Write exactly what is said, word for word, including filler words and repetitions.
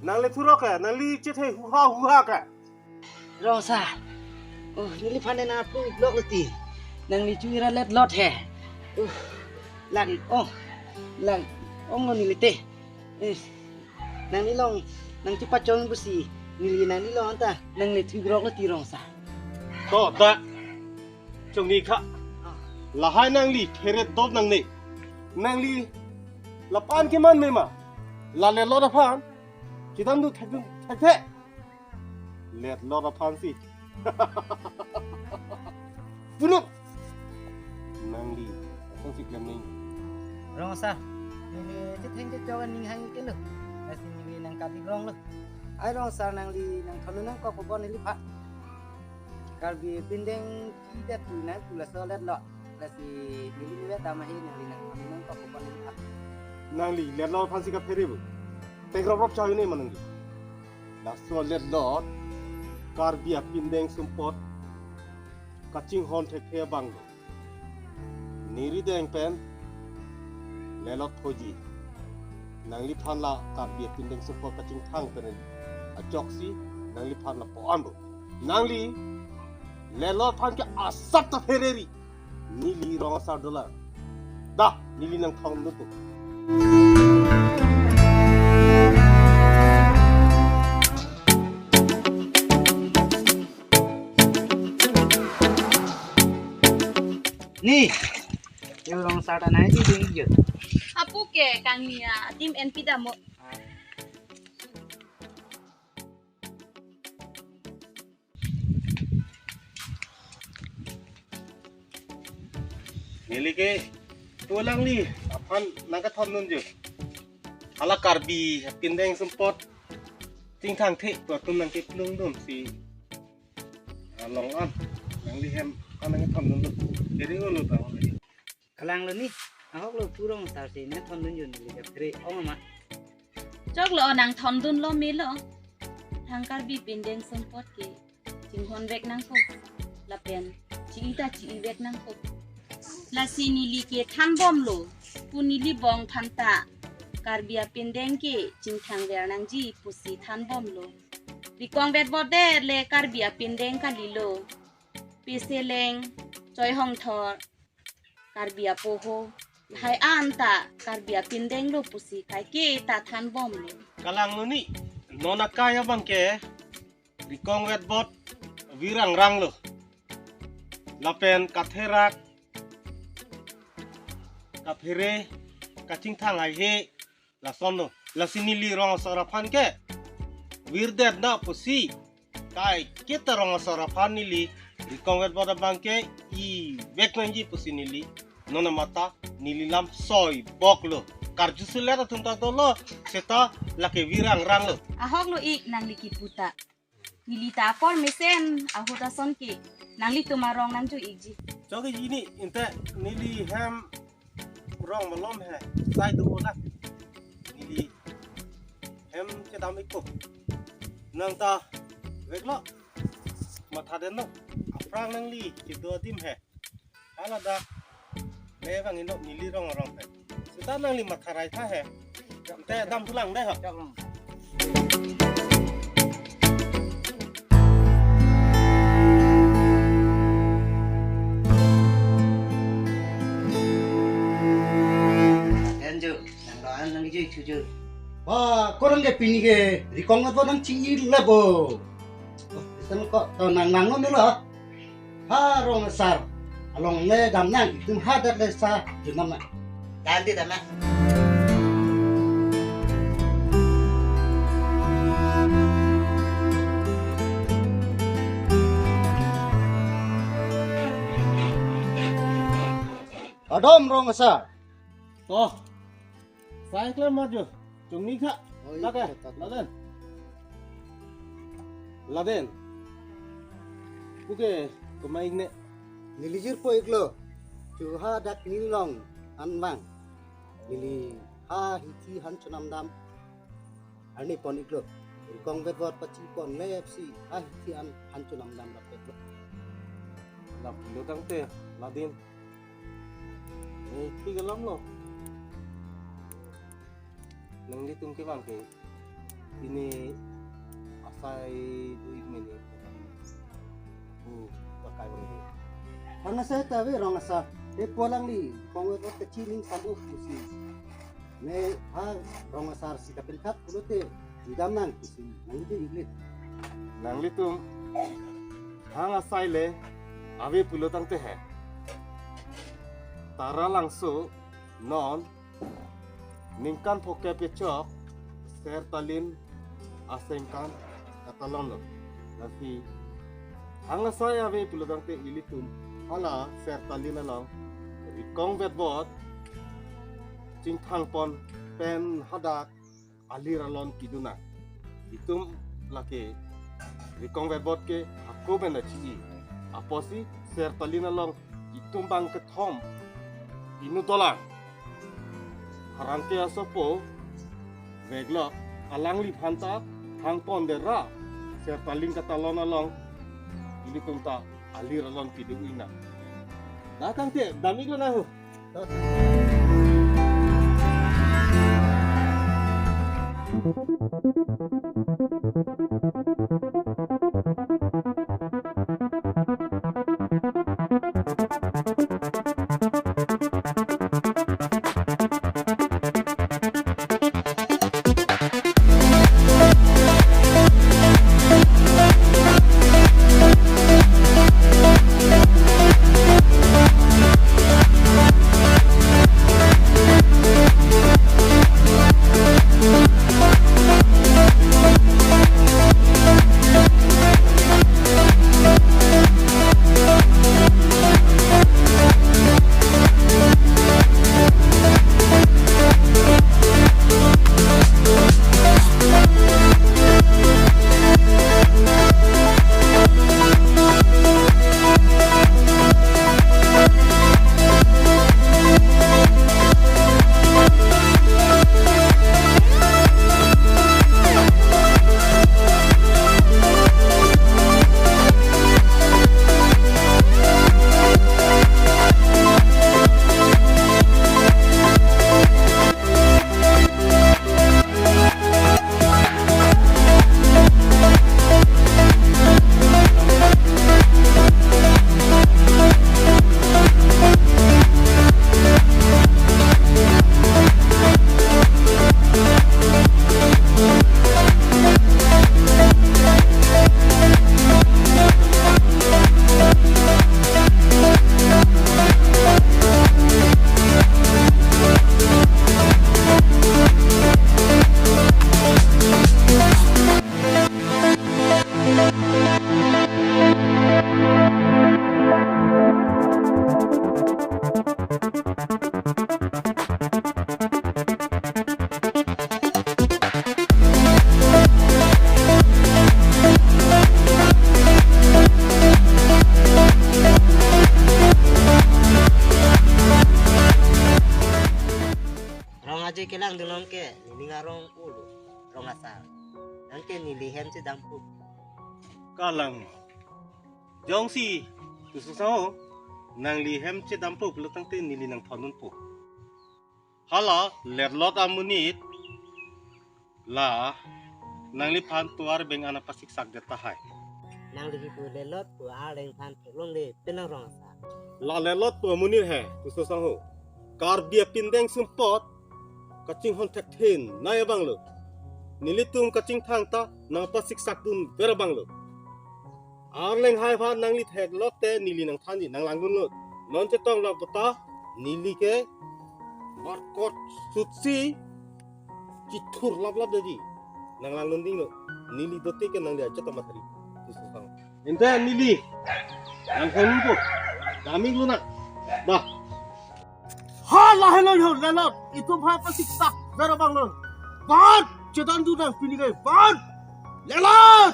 Nangli thurok ke, nangli chethe huha huha ke. Rong asar. Oh, neliphan nang plung-ik lok leti. Nangli chu ira let lot he. Uh, lang ong. Lang ong lo neli te. Eh, nangli long, nang chu pachong pusi. Neli nangli long ta, nangli thu-ik lok leti rong asar. To, dak. Chongni kha. Ah. Lahai nangli, theret dop nangne. Nangli, lapu-an keman mema. La let lot aphan. Kedam dun thek dun thek thek. Let lot aphan si. Punuk. Nangli, asonsi klem nang. Rong asar, neli chetheng chechok aning hang-ik lo. Lasi neli nangkat-ik rong lo. Ai rong asar, nangli nangthondun nangkok pabon neliphan. Karbi apindeng chidet pu nang pu laso let lot. Lasi neli neli dam ahi, nangli nangthondun nangkok pabon neliphan. Nangli let lot aphan si kaphere bo. Tekrop rop chai ne ma nangli. Laso let lot Karbi apindeng sumpot kachinghon thekthe abang lo. Neli deng pen let lot phoji. Nangliphan la Karbi apindeng sumpot kachingthang pen ajoksi nangliphan lapu-an bo. Nangli let lot aphan ke asap ta phereri. Neli rong asar dolang. Dah, neli nangthondun po. Ni, yo rong asar ta nai di ding yo. Apu ke kangni adim en pidam mo. Neli ke tu alangli aphan nangkathondun jo. Hala Karbi apindeng sumpot chingthang the pu atum nangkeplungdun si along an nangli hem an nangkathondun lo. Kiri ulo ta. Kalang lo ni, ahok lo pu rong asar si nangthondun jo, neli kaphere ong ma. Choklo, nangthondun lo melo. Thang Karbi apindeng sumpot ke chinghon vek nangkok. Lapen chi-i ta chi-i vek nangkok. Lasi neli ke thanbom lo. Pu neli bong aphan ta Karbi apindeng ke chingthang ver nangji pusi thanbom lo. Rikong vet vodet le Karbi apindeng kalilo. Peseleng, Choi Hongthor, Karbi apoho, hai an ta Karbi apindeng lo pusi kaike ta thanbom lo. Kalang lo ni, non akai abang ke rikong vet vot virang rang lo. Lapen katherak, kaphere, kachingthang haihe, lason lo. Lasi neli rong asar aphan ke virdet na pusi kaike ta rong asar aphan neli rikong vet vot abang ke i vek nangji pusi neli non amata neli lam soi bok lo. Karju sulet atum ta dolo, seta lake virang rang lo. Ahok lo ik nangli kipu ta. Neli ta apor mesen ahut ason ke nanglitum arong nangju-ikji. Choki ji ni inte neli hem rong malom he, sai do na. Neli hem chedam-ik ko. Nang ta vek lo, matha den lo. Aphrang nangli kedo adim he. Hala dak le bang inok neli rong arong he. Seta nangli matha rai tha he. Te dam pulang deh ha. Laden jo, nang doan nang jui chuju. Wah, korang ke pini ke rikong atau nang chi-i lebo. Oh, isan ko to nang nang non lo. Ha rong asar. Along le dam nang, itum hadak le sa junam nang. Dam di dam nang. Adam rong asar. Toh. Sai klem maju. Chungni kha. Oh, iya, lake, betul. Laden. Laden. Puke kemai ne. Neli jirpo iklo. Chu hadak neli long anvang. Neli ha hithi han chunam dam. Arni pon iklo. Rikong vet vot pachi pon lep si ha hithi an han chunam dam rapet lo. Dam lo tangte Laden. Ni thik alam lo. Nanglitum kevang ke Pini asai dui mene. Bu pakai bang di. Hang asai ta ave rong asar. Te pu alangli, kong ave kachini sabu pusi. Ne ha rong asar si kapen khat pulote, idam nang pusi. Nang di iglit. Nanglitum hang asai le ave pulo tangte he. Taralangso non ningkan phokep kechok Sertalin asengkan katalonlo. Lasi hang asai ave pulo tangte ilitum hala Sertalin along rikong vetbot chingthang pon pen hadak alir alon pidun nang. Itum lake rikong vetbot ke hako pen achi. Apotsi Sertalin along itum bang kethom inut dolang. Harang ke asopo veglok alangliphan ta hang pon dera Sertalin katalon along ilitum ta alir alon pidun nang. Datang te dam-iklo nang ho. Rong aje kelang dun non ke, nening arong ulu, rong asar. Nang ke neli hem chedampo. Kalang. Jongsi, tu susah ho, nangli hem chedampo pulo tangte neli nangthondunpo. Hala, letlot amonit, la, nangliphan tovar beng ana pasiksak det tahai. Nangli hipu letlot pu arleng phan theklongle penang rong asar. La letlot pu amonit he, tu susang ho. Karbi apindeng sumpot, kachinghon thekthe nai abanglo. Nelitum kachingthang ta nangpasiksakdun ver abanglo. Arleng hai aphan nangli theklot te neli nangthanji nanglangdunlo. Non chetong lok bota neli ke markot sutsi chithur laplap daji. Nanglangdun dinglo. Neli dote ke nangli ajat amat hari. Ente neli nangkon po. Dam-iklo nang. Dah. Ha lahelo yo letlot. Itum ha pasiksak ver abanglo. Van! Chedandun nang pini ke van! Letlot!